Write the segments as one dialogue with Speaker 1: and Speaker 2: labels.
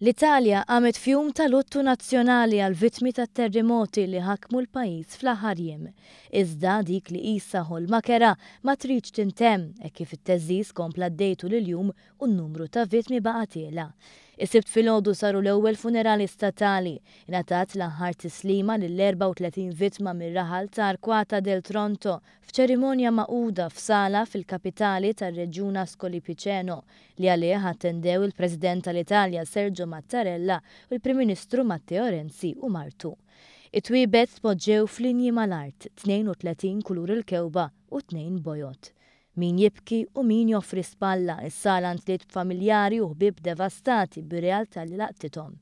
Speaker 1: L-Italja qamet f'jum ta' luttu nazzjonali għall-vittmi tat-terremoti li ħakmu l-pajjiż fl-aħħar jiem. Iżda dik li qisha ħolma kerha ma tridx tintemm hekk kif it-theżżiż kompla għaddej tul il-jum u n-numru ta' vittmi baqa' tiela'. Is-Sibt filgħodu saru l-ewwel funerali statali. Ingħatat l-aħħar tislima lill-34 vittma mir-raħal ta' Arquata del Tronto f'ċerimonja magħquda f'sala fil-kapitali tar-reġjun Ascoli Piceno li għalih attendew il-President tal-Italja Sergio Mattarella u l-Prim Ministru Matteo Renzi u martu. It-twiebet tpoġġew f'linji mal-art, 32 kulur il-kewba u tnejn bojod. Min jibki u min joffri spalla, is-sala ntliet b'familjari u ħbieb devastati bir-realtà li laqtithom.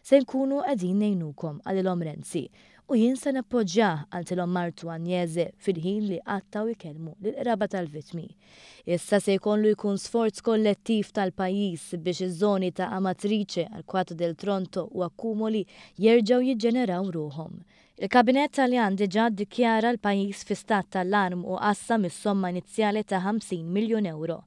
Speaker 1: Se nkunu qegħdin ngħinukom, qalilhom Renzi. U jien se nappoġġjah, qaltilhom martu Agnese fil-ħin li qattgħu jkellmu lill-qraba tal-vittmi. Issa se jkollu jkun sforz kollettiv tal-pajjiż biex iż-żoni ta' Amatrice, Arquata del Tronto u Accumoli jerġgħu jiġġeneraw ruħhom. Il-Kabinett Taljan diġà ddikjara l-pajjiż fi stat t'allarm u qassam is-somma inizjali ta' 50 miljun ewro.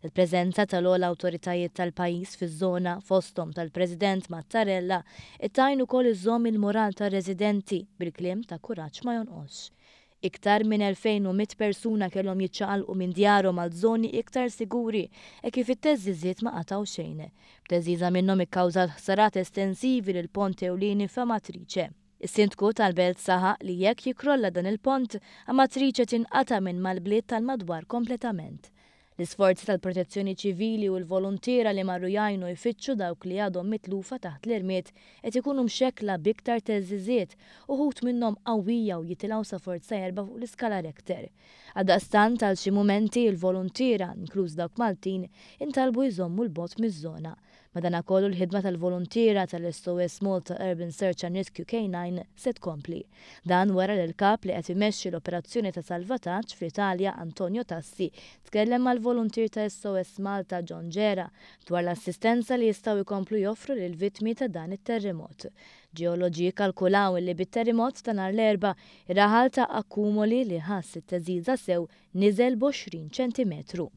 Speaker 1: Il-preżenza tal-ogħla awtoritajiet tal-pajjiż fiż-żona, fosthom tal-President Mattarella, qed tgħin ukoll iżżomm il-moral tar-residenti bil-kliem ta' kuraġġ ma jonqosx. Iktar minn 2,100 persuna kellhom jiċċaqalqu minn djarhom għal żoni iktar siguri hekk kif it-theżżiżiet ma qatgħu xejn. B'theżżiża minnhom ikkawżat ħsarat estensivi lil pont ewlieni f'Amatrice. Is-Sindku tal-belt saħaq li jekk jikkrolla dan il-pont, Amatrice tinqata' minn mal-bliet tal-madwar kompletament. L-isforzi tal-Protezzjoni Ċivili u l-voluntiera li marru jgħinu jfittxu dawk li għadhom mitlufa taħt l-irmied qed ikunu mxekkla b'iktar theżżiżiet, uħud minnhom qawwija u jitilgħu sa forza erbgħa fuq l-iskala Recter. Għaldaqstant għal xi mumenti l-voluntiera, inkluż dawk Maltin, intalbu jżommu 'l bogħod miż-żona. Madanakollu l-ħidma tal-voluntiera tal-SOS Malta Urban Search and Rescue K9 se tkompli. Dan wara li l-Kap li qed imexxi l-operazzjoni ta' salvataġġ fl-Italja Antonio Tassi tkellem mal-voluntier ta' SOS Malta John Gera dwar l-assistenza li jistgħu jkomplu joffru lill-vittmi ta' dan it-terremot. Ġeoloġi kkalkulaw li bit-terrimot ta' nhar l-Erbgħa, ir-raħal ta' Accumoli li ħass it-theżżiża sew niżel b' 20 ċentimetru.